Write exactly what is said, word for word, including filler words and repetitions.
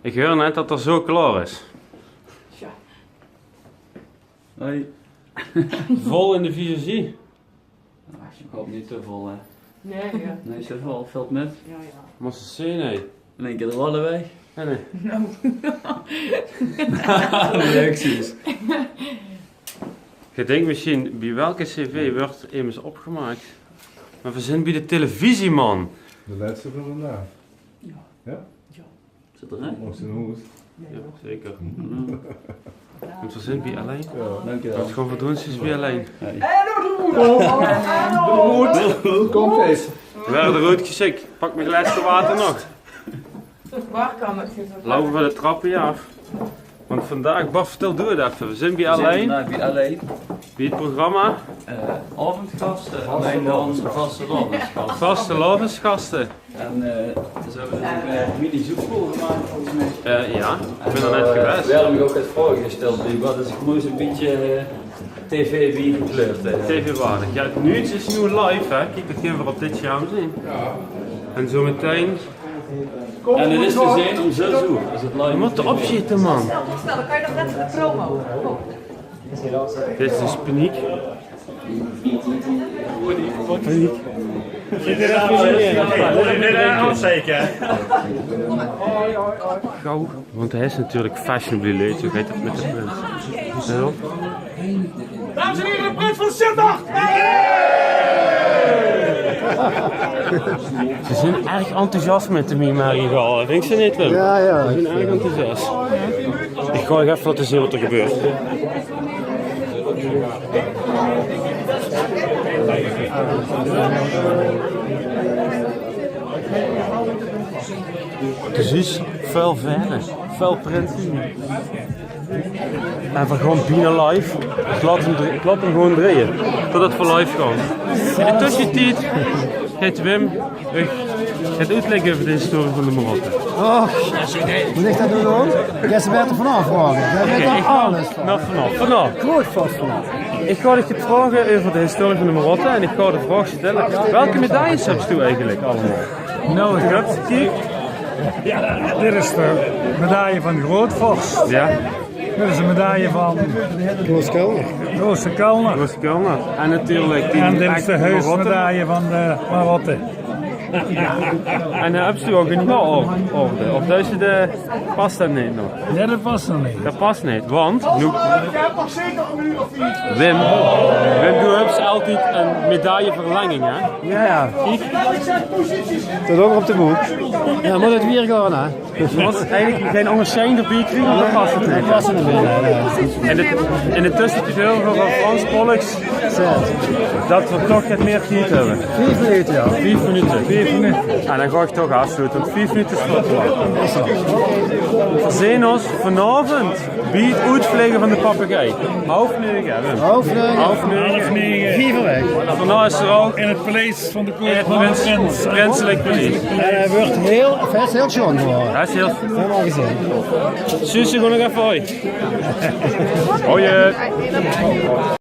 Ich heur net det 'r zo klaor is. Tja. Hoi. Vol in de visagie. Ach, ich haop neet te vol, hè. Nae, jao. Nae, is te vol, vilt mit. Jao, jao. Mós se zeen, hè. In ein kier de wallen weg. Nae, nae. Noe. Leuk, Suus. Geer dink mesjien, bie welke cv wuuert emes opgemaak? Mer veer zeen bie de televisie, man. De lètste van vandaag. Jao. Jao? Jao. Zit d'r in? Maag se nao hoes? Jao, zeker. Want veer zeen bie Allein. Jao. Dank je wel. Wat gaon veer doon, Suus, bie Allein? Jao, ich... Kom ins. Veer waere d'r oetgesjik. Pak mien glaeske water nog. Loupe veer de trap hie aaf. Want vandaag, Bart, vertèl doe 't effe. Veer zeen bie Allein. Vandaag bie Allein. Bie 't programma? Eh, aovendgaste, allein dan vastelaovesgaste. Vastelaovesgaste. En, eh, dus höbbe veer 'n, eh, mini zoekpool gemaak, volges mich. Eh, jao, ich bön d'r net gewaes. Veer höbbe mich ouch get vraoge gestèld, bie wat is 't moeis e bietje, eh, tv-gekleurd, hè. Tv-waardig. Jao, 't nuuts is noe live, hè. Kiek, det gaon veer op dit sjerm zeen. Jao. En zo metein. En 't is te zeen óm zès oer, is 't live. Veer mótte opsjiete, man. Stel, dan kan je nog net voor de promo. Kom. Dit is dus paniek. Paniek. Zit er even in? Moet je net afzeiken, hè? Gauw, want hae is natuurlik fashionably late, zo geit det mit de prins. Jao. Dames en heren, de prins van Zitterd! Ze zeen erg enthousiast mit de Mie Marigal, vinjs se neet, Wim? Jao, jao. Ze zeen erg enthousiast. Ich gaon uch effe laote zeen wat d'r gebeurt. Dus is väöl verder, väöl prinse. En veer gaon bienao live. Ich laot 'm dr-, ich laot 'm gewoon drejje. Totdet veer live gaon. In de tössetied geit Wim uch get oetlègke euver de historie van de Marotte. Och, mót ich det noe doon? Ich höb ze beter vanaaf vraoge. Dae weit alles van. Vanaaf, vanaaf. Groot vos vanaaf. Ich gaon uch get vraoge euver de historie van de Marotte en ich gaon de vraog stèlle: welke medailles höbs doe eigelik allemaol? Noe, ich höb, kiek. Dit is de medaille van de grootvorst. Jao. Dit is de medaille van Koos Kelner. Koos Kelner. Koos Kelner. En natuurlik die... En dit is de huismedaille van de Marotte. En, eh, höbs doe ouch 'n jaororde? Of deze, de, past det neet nog? Nae, det past nog neet. Det past neet, want noe, Wim, Wim, doe höbs altied 'n medailleverlenging, hè? Jao, jao. Kiek. Det ouch op de boek. Jao, mót 't weer gaon, hè? Mós eigelik gein óngersjeiding d'rbie kriege, want dan pas 't neet. Dan pas 't neet mie, nae, nae. En de, in de tössetied huure veer van Frans Pollux det veer toch get mieë tied höbbe. Vief minute, jao. Vief minute. Vief minute. En dan gaon ich toch aafsloete, want vief minute is väöl te lang. Veer zeen ós vanaovend bie 't oetvlege van de papegei. Haof nege, hè, Wim? Haof nege. Haof nege. Haof nege. Vief oer weg. Vanaaf is 'r ouch. In 't paleis van de koning, van de prins. Prinselik paleis. En hae wuuert hiel, hae is hiel sjoon gewore. Hae is hiel... Höbbe v'r al gezeen. Suus, gaon nog effe, hoi. Hoi.